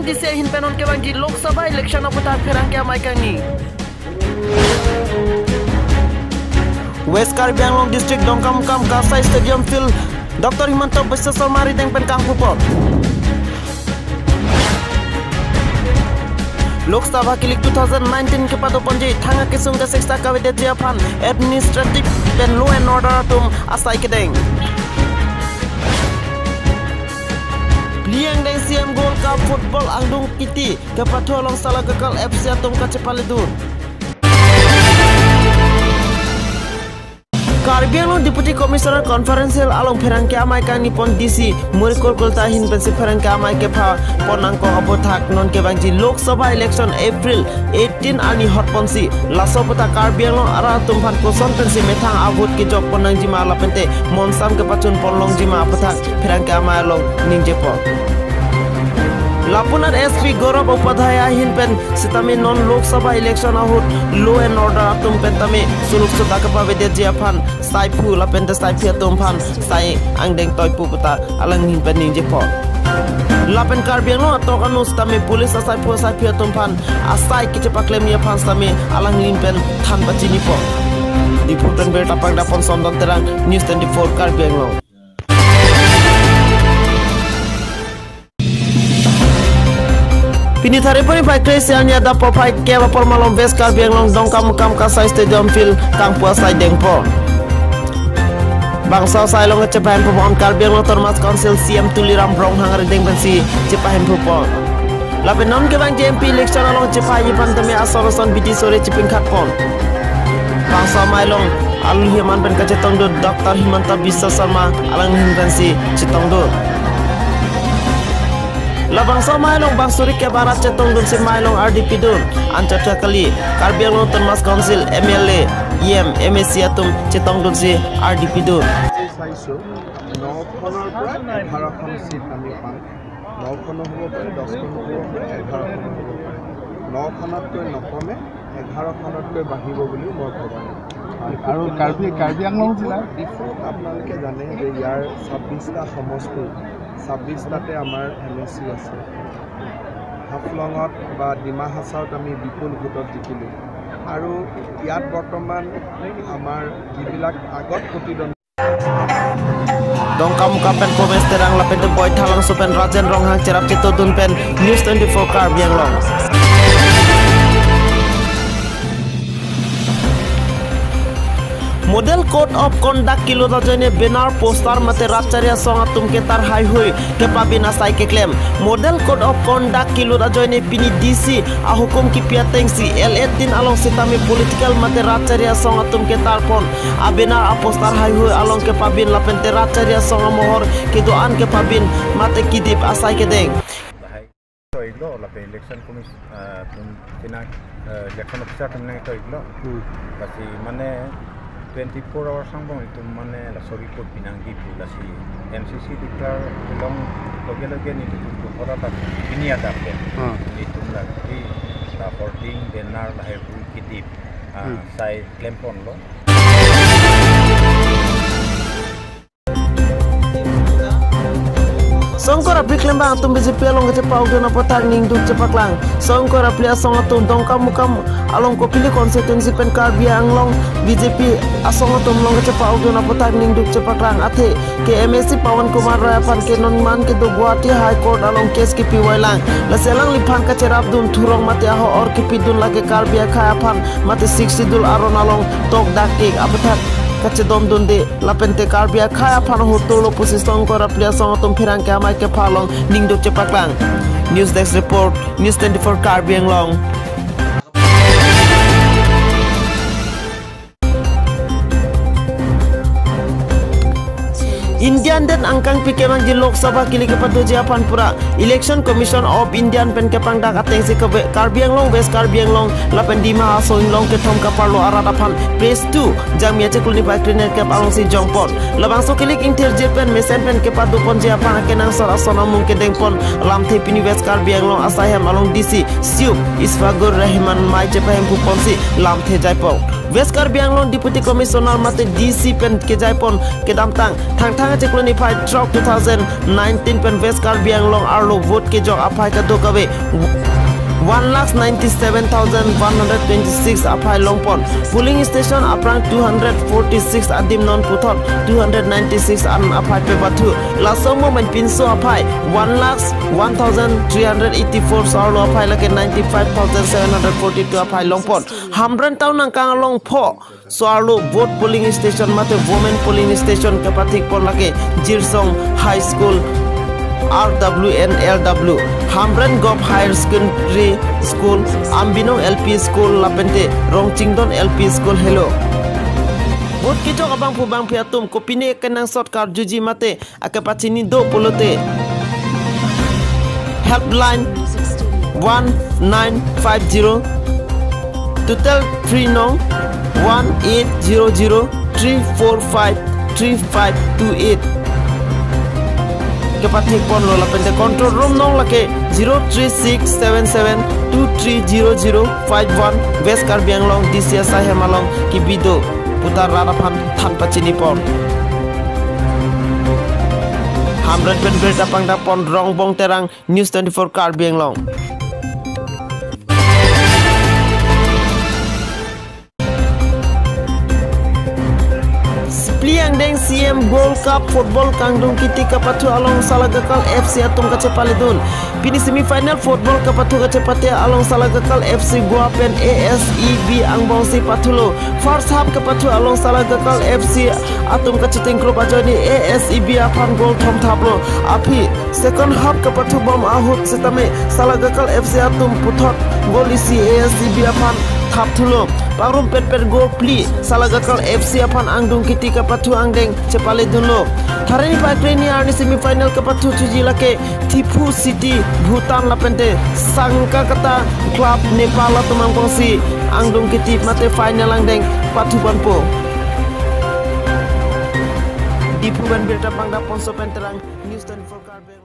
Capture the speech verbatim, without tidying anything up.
D C ahin pen non kevangji Lok Sabha election aputhak pherangke amei kangni. West Karbi Anglong District Dongkamukam Kasai Stadium Field Doctor Himanta Biswa Sarma arideng pen kangpu apot. Lok Sabha kilik two thousand nineteen kepadoponji thang akesung kasiksak kavedetji aphan administrative pen law and order atum asai kedeng. Pli angdeng C M Gold Cup Football angdeng kiti kepathu along Salakakal F C atum kachepaledun. Karbi Anglong Deputy Commissioner Conference Hall along pherangke amei kangni pon D C Murikul Kulta ahin pensi pherangke amei kepha pon nangkok aputhak non kevangji Lok Sabha election April eighteen arni hotponsi laso aputhak Karbi Anglong arat atum aphan koson pensi methang a-vote kejok pon nangjima lapente monsam kepachun pon longjima aputhak pherangke amei along ningjepo. Lapunan S P Gaurav Upadhyay ahin pen sitame non Lok Sabha election ahut law and order atum pen tame suluk suda kepavedetji aphan saiphu lapente saiphi atum aphan sai angdeng toipu puta alangli ahin pen ningjepo. Lapen Karbi Anglong atok anu sitame police asaiphu saiphi atum aphan asai kechepaklemji aphan sitame alangli ahin pen than pachinipo. Diphu pen birta pangdapon Sondon Terang, News twenty-four Karbi Anglong. Pini Thariponi pai kre-isi arni adap porphai kep apor malom West Karbi Anglong Dongkamukam Kasai Stadium Field kangpu asai dengpo. Bangso asai along chepahemphu pon Karbi Anglong Autonomous Council C M Tuliram Ronghang arideng pensi chepahemphu pon. Lapen non kevangji M P election along chepahai aphan tame asor ason bidi sore chepingkhat pon. Bangso amei along alohi aman pen kachetongdun Doctor Himanta Biswa Sarma alangli ahin pensi chetongdun. Labangso amei along bang suri kep arat chetongdunsi amei along ardi pidun. Anchot kali Karbi Anglong Autonomous Council M L A, E M, M A C atum chetongdunsi ardi pidun. চাইছোঁ, নখনৰ পৰা এঘাৰখন চিট আমি পাম। নখনো হ'ব পাৰে, দহখনো হ'ব পাৰে, এঘাৰখনো হ'ব পাৰে। নখনতকৈ নকমে, এঘাৰখনতকৈ বাঢ়িব বুলিও মই ভবা নাই। আৰু কাৰ্বি, কাৰ্বি আংলং জিলা? ডিফুত আপোনালোকে জানে যে ইয়াৰ ছাব্বিছটা সমষ্টি, ছাব্বিছটাতে আমাৰ এম এ চি আছে। হাফলঙত বা ডিমা হাছাওত আমি বিপুল ভোটত জিকিলোঁ। আৰু ইয়াত বৰ্তমান আমাৰ যিবিলাক আগত প্ৰতিদ্বন্দ্বী Dongkamukam pen Komes Terang lapente Boithalangso pen Rajen Ronghang cherap chetongdun pen News twenty-four Karbi Anglong. Model Code of Conduct kelut ajoine banner, poster mate rat chari asong atum ketar haihui kepabin asai keklem. Model Code of Conduct kelut ajoine pini D C ahukum kipi atengsi L A tin along sitame political mate rat chari asong atum ketar pon a-banner a-poster haihui along kepabin lapente rat chari asong amohor kedo-an kepabin mate kedip asai kedeng. Lahai to-iklo, lapen election commission, ah, atum tina, ah, election officer atum nangto-iklo. Hmm. Lasi mane twenty-four hours angbong itum mane laso report pinangji pu, lasi M C C declare along loge loge nelitum pu pora ta pini adap ke. Hmm. Nelitum lagi ta hoarding, banner lahai hui kedip, ah, Hmm. sai klemponlo. Songkor apli klembang atum B J P along kachepa-okdun aputhak ningduk chepaklang. Songkor apli asong atum Dongkamukam along Kopili constituency pen Karbi Anglong B J P asong atum along kachepa-okdun aputhak ningduk chepaklang. Athe ke M A C Pawan Kumar Roy aphan ke non man kedo Guwahati High Court along case kipi vailang. Lasi alangliphan kacherapdun thurong mate aho-or kipidun lake Karbi akhei aphan mate Sixth Schedule aron along tokdak kek aputhak kachedomdunde. Lapente Karbi akhei aphan ahut tolo pusi Songkor apli asong atum pherangke amei kepha along ningduk chepaklang. News Desk Report, News twenty-four Karbi Anglong. India adet angkang pi kevangji Lok Sabha kilik kepadoji aphan pura Election Commission of India pen kepangdak atengsi kave Karbi Anglong, West Karbi Anglong lapen Dima Hasao Inglong kethom kaparlo arat aphan press two Jangmi achiklo niphai krenerkep alongsi jongpon. Labangso kilik ingthirje pen mesen pen kepadoponji aphan akenangsot ason amung kedengpon lamthe pini West Karbi Anglong asaihem along D C Siup Isfagur Rahman mei chepahemphu ponsi lamthe jaipon. West Karbi Anglong Deputy Commissioner mate D C pen kejaipon kedamtang thangthang Chiklo niphai throk two thousand nineteen pen West Karbi Anglong arlo vote kejok aphai kadokave one lakh ninety-seven thousand one hundred twenty-six aphai longpon. Polling station aphrang two hundred forty-six adim non puthot two hundred ninety-six an aphai pebathu. Laso mo pen pinso aphai one lakh one thousand three hundred eighty-four, so arlo aphai lake ninety-five thousand seven hundred forty-two aphai longpon. Hamren town angkang along pho so arlo vote polling station mate women polling station kepathikpon lake Jirsong High School, R W N L W, Hamren Govt Higher Secondary School, Ambinong L P School lapente Rongchingdon L P School helo. Vote kejok abangphu bangphi atum kopine kenangsot karjuji mate akepachini do pulote helpline one nine five zero, total three nong one eight zero zero three four five three five two eight. Kepathikponlo lapente control room nong lake zero three six seven seven two three zero zero five one, West Karbi Anglong D C asai hem along kebi do puta rat aphan than pachinipon. Hamren pen birta pangdapon Rongbong Terang, News twenty-four Karbi Anglong. Phli angdeng C M Gold Cup Football kangdung kiti kapathu along Salagakal F C atum kachepaledun. Pini semi final football kapathu kachepate along Salagakal F C Goa pen A S E B angbongsi pathulo. First half kapathu along Salagakal F C atum kachitengkrup ajoine A S E B aphan goal thom thaplo. Aphi second half kapathubom ahut setame Salagakal F C atum puthot goal isi A S E B aphan thapthulo. Pangrum petpet goal phli Salagakal F C aphan angdung kiti kapathu angdeng chepaledunlo. Tharani pakreni arni semi final kapathu thuji lake Thimphu City Bhutan lapente Sangkakata Club Nepal atum angbongsi angdung kiti mate final angdeng pathuponpo. Diphu pen birta pangdapon Sopen Terang, News twenty-four Karbi.